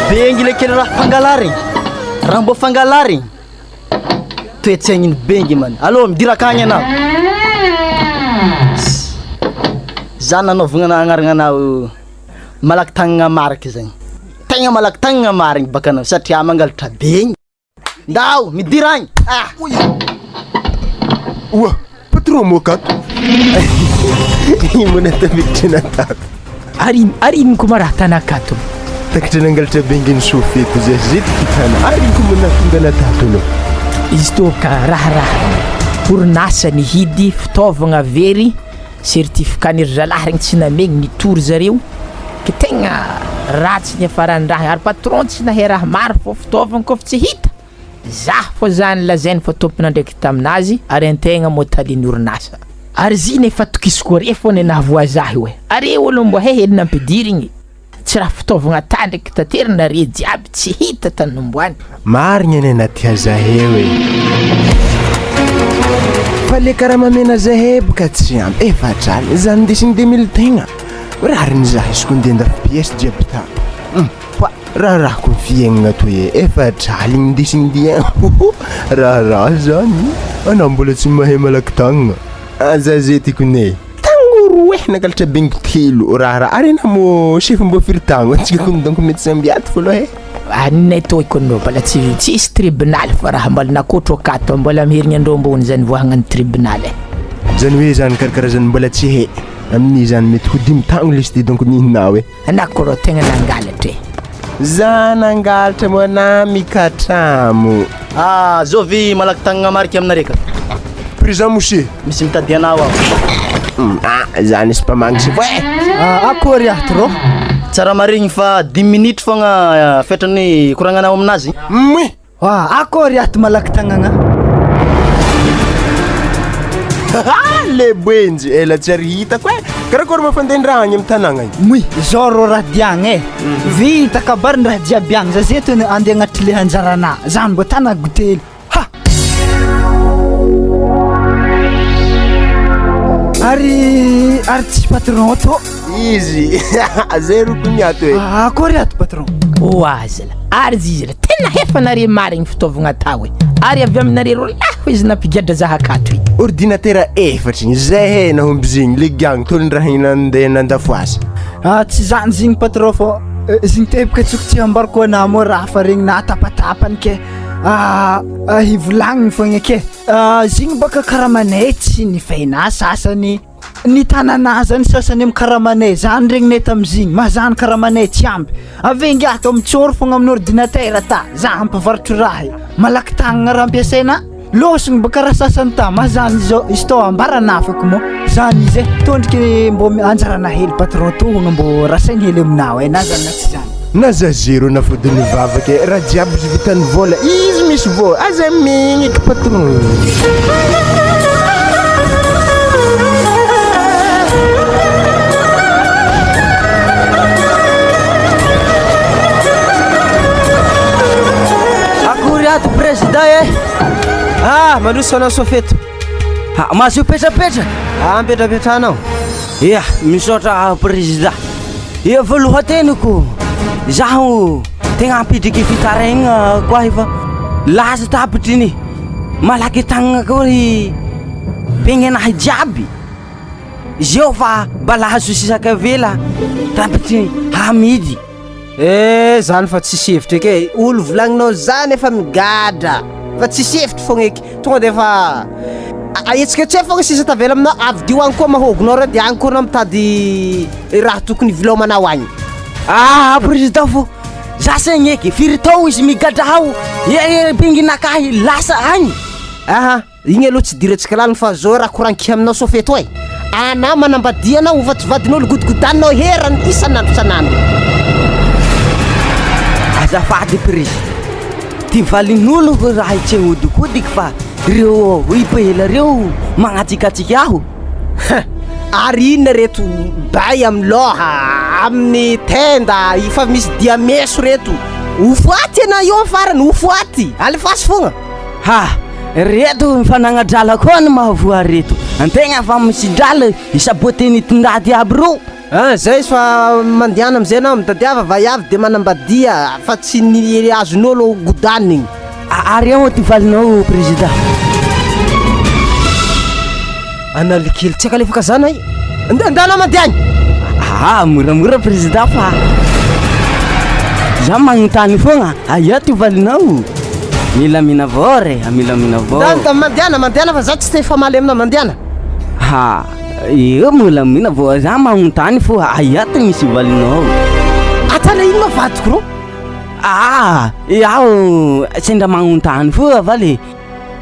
Bengy le kely raha fangalarigny, raha mbô fangalarigny, toe-tsaigniny bengy man. Alô midira akagny anao. Za nanaovagna agnarana anao malaky tagnana mariky zegny. Tegna malaky tagnana marigny baka anao satria mangalatra bengy. Ndao midira agny ah. Oa, patron moa akato. Ino moa natafiditra natato? Ary ino ary ino koa ma raha tanakato? Takatra nangalatra benginy sofeto zay zay ty tana ary ino koa moa nahatonga natato anao? Izy toa ka raharahana. Orinasa nihidy fitaovagna very certificat ny ry zalahy regny tsy namegny nitory zareo ke tegna ratsy niafaran-draha ary patron tsy nahay raha maro fô fitaovagna kôfa tsy hita. Zah fô zany lazainy fa tompon'andraikitra taminazy ary antegna moa talen'ny orinasa. Ary zina efa atokisako are fô ny nahavoa zah io e. Are olo mbo hay hely nampidirigny. Tsy raha fitaovagna tany ndraiky taterina are jiaby tsy hita tany nomboany. Marigny anie na tia zaheo e. Fa le karama amena zahay boka tsy ampy, efatr'aligny, za nindesigny 2000 tegna. Rariny zah izy ko ndeha andafy pièce jiaby ta. Hum. Fa raharahako ny fiaignana toy e, efa aligny indesigny dia hoho, raharaha zany, anao mbola tsy mahay malaky tagnana, aza ze tiako ne. Tango roe nangalatra bingo telo, raharaha, ary anao moa chef mbô firy tagno, antsika kony donc mety samby ato fô aloha e. Aninay toy kony rô mbola tsy tsisy tribunal fa raha mbola nakotro akato mbola miherigny andreo ambony zany voahagna ny tribunal e. Zany hoe zany karakarazany mbola tsy hay, amin'ny zany mety ho dimy tagno lesy de donc mihinao e. Anako rô tegna nangalatra e. Za nangalatra moa na mikatramo. Ah, zovy malaky tagnagna mariky aminareo ka. Présent monsieur. Misy mitady anao aho. Ah, za nisy mpamangy sy voe. Ah, akory ato rô. Tsara marigny fa dimy minitry fogna fetran'ny koragnanao aminazy. Moi. Wa, akory ato malaky tagnagna. Le boenjy, ela tsy ary hitako e. Karakory ma fandehan-draha agny amin'ny tanàgna igny? Moi, zao rô raha diagna e. Vita kabary ny raha jiaby agny, za zay to andeha agnatry le anjaranà, za mbô tana goûter hely. Ha! Ary ary tsisy patron tô. Izy, zay ro kony ato e. Akory ato patron. Oa zala, ary izy zala, tena hefa nare marigny fitaovagna atao e. Ary avy aminare roa lahy hoy izy nampigadra zaha akato e. Ordinateur efatry igny, zay he nahomby zigny, le gang tolondrahigny nandeha nandafoazy. Ah, tsy zany zigny patron fô zigny teboka tsoko tsy ambarako anah moa raha fa regny nahatapatapany ke ah, hivolagniny fogna ke zigny bôka karamanay tsy nifainà sasany. Ny tanana zany sasany am karamanay zany regninay tamzigny mazany karamanay tsy ampy ave ngiahy atao mitsôro fogna amin'ny ordinateur ta za ampivarotro raha e malaky tagnana raha ampiasaina lôsogno baka raha sasany ta mazany izao izy tô ambarana feky moa zany izy e tondriky mbô anjarana hely patron tô hono mbô rasainy hely aminao e na zany na tsy zany. Na za zero na fodiny vavaka e, raha jiaby izy vitan'ny vola, izy misy vola, aza megniky patron. Akory ato président e! Ah, mandroso anao sofeto. Ah, mahazo petrapetra. Ah, mipetrapetrahanao. Ia, misaotra président. Ia voalohan-teniko, zaho tegna hampidriky fitaraigna koa ahy fa lasa tapitry ny malaky tagnana koa ry pegnanahy jiaby, zeo fa balahazo sisaka avela tapitry hamidy. Eh zany fa tsisy hevitra eky e, olo volagninao zany efa migadra fa tsisy hevitry fogna eky, tonga de efa ahetsiketseha fogna sisa tavela aminao, avidio agny koa mahôgonao reo de agny koa anao mitady raha tokony hivilomanao agny. Ah président fô za segny eky firy tao izy migadra ao, e benginakahy lasa agny. Aha. Igny aloha tsy idirantsika laliny fa zao raha koragniko aminao Sofeto e! Anà manambadia anao fa tsy vadin'olo godogodaninao herany isan'andro isan'andro. Azafady Prix, ty valin'olo raha tsy ahodikodiky fa reo ipela reo magnatsikatsika aho. Hein! Ary inona reto bay amin'ny loha, amin'ny tenda, efa misy diameso reto. Ho faty ianao eo amin'ny farany, ho faty! Alefaso fogna. Ha! Reto mifanagna drala koa ny mahavoa reto. Antegna fa misy drala isaboaten'ito ndaty aby reo. Ah zay izy fa mandehana amizay anao mitadiava vaiavy de manambadia fa tsy ny azon'olo godanigny. Ary ahoa ty valinao prezida? Analakely tsy akalefaka zany ay. Ndana mandeha agny. Ah moramora président fa za magnontany foagna aia ty valinao? Milamina avao re, milamina avao. Ndana mandehana mandehana fa za tsy te hifamaly aminao mandehana. Ha, eo milamina vao za magnontany fô aia ty misy valinao. Atana ino ma vadiko rô? Ah, iaho sendra magnontany fô avaly.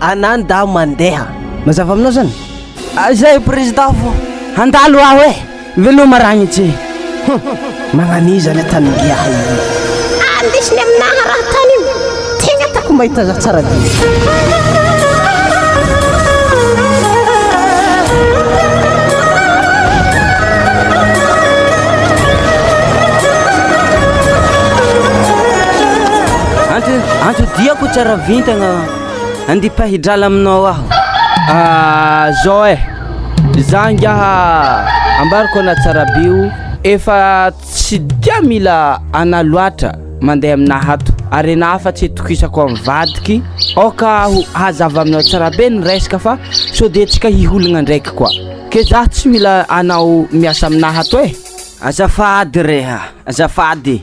Anah ndaho mandeha. Mazava aminao zany? Zay président fô handalo aho e! Veloma ragnitse. Hum, magnaniza ny ataningiahy io. Andesiny aminaha raha tany io. Tegna ataoko mahita za tsara be. Anto antodiako tsara vintagna andeha hidrala aminao aho. Ah, zao eh. Za ngiaha ambarako ana Tsarabio efa tsy dia mila ana loatra mandeha aminahy ato ary ena hafa tsy itokisako amin'ny vadiky aoka aho hazava aminao tsara be ny resaka fa sao dia tsika hiholagna ndraiky koa ke za tsy mila anao miasa aminahy ato eh. Azafady reha, azafady.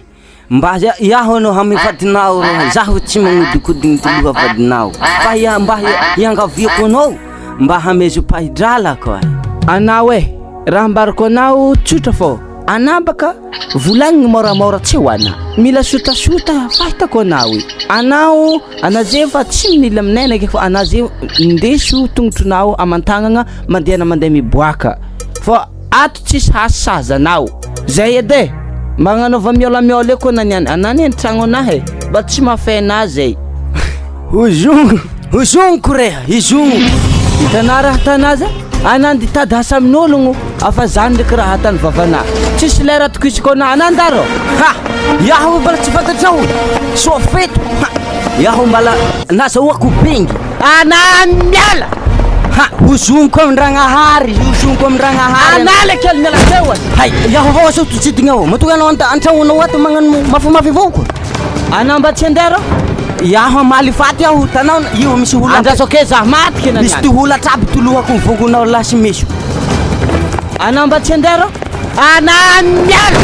Mba iaho no hamy vadinao roa, zaho tsy magnodikodigny ty loha vadinao, fa ia mba hiangaviako anao mba hamezo pahidralako eh. Anao eh, raha ambarako anao tsotra fô, anah baka volagniny môramôra tsy ho anah, mila sotasota fahitako anao i, anao anah ze fa tsy mila aminay eky fa anah ze ndeso tongotronao aman-tagnagna mandehana mandeha miboaka fô Ato tsisy hasy sahaza anao. Zay edy e! Magnanaova miôlamiôla eo koa na niany anà anie ny tragno anah e! Mba tsy mahafehy anah zay. Hozogno, hozogniko reha, hizogno. Hitanà raha atanà zay? Anà nde hitady asa amin'ologno afa za ndraiky raha atany vavanà. Tsisy lera atokisako anà, anà nda rô! Ha! Iaho mbala tsy fantatrao? Soa feto! Ha! Iaho mbala nazahoako bengy. Anà miala! Ha! Hozoniko amin-dragnahary, hozoniko amin-dragnahary. Anala kely miala teo e! Hay, iaho avao aza totsidina ao. Matoa anao anta- an-tragnonao ato magnano mafimafy avao koa. Anà mba tsy handeha rô? Iaho hamaly faty aho, hitanao io misy holatra. Andraso kely za maty kena Misy ty holatra aby ty lohako mivongonao lahy sy meso. Anà mba tsy handeha rô? Anà miala!